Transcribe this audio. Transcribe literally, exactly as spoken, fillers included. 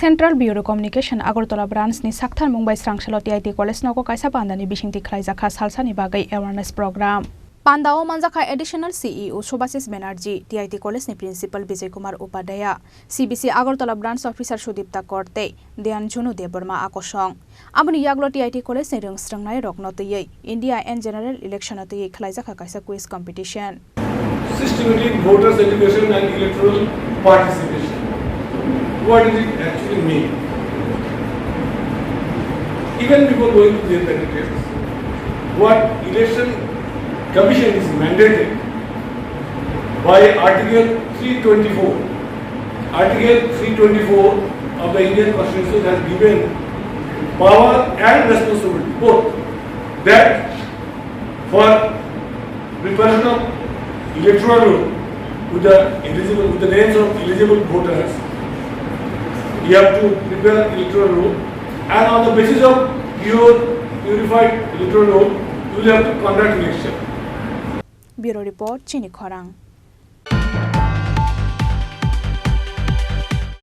Central Bureau Communication Agartala Branch ni sakthar mung bai srangsalo T I T College nogo kaisa pandani bisingtwi khlaijakha salsani bagwi awareness program. Pandao manjakha Additional C E O Subhasis Banerjee, T I T College ni Principal Bijay Kumar Upadhyaya, C B C Agartala Branch Officer Sudipta Kor tei Dyanjhanu Debbarma akosong. Aboni yaglo T I T College ni rwngsrwngnai rokno twiwi India and General Election no twiwi khlaijakha kaisa quiz competition. Systematic voters education and electoral participation. What does it actually mean? Even before going to the details, what Election Commission is mandated by Article three twenty-four. Article three twenty-four of the Indian Constitution has given power and responsibility both, that for preparation of electoral roll with the eligible, with the names of eligible voters, you have to prepare electoral roll, and on the basis of pure, purified electoral roll, you will have to conduct election. Bureau Report, Chini Khorang.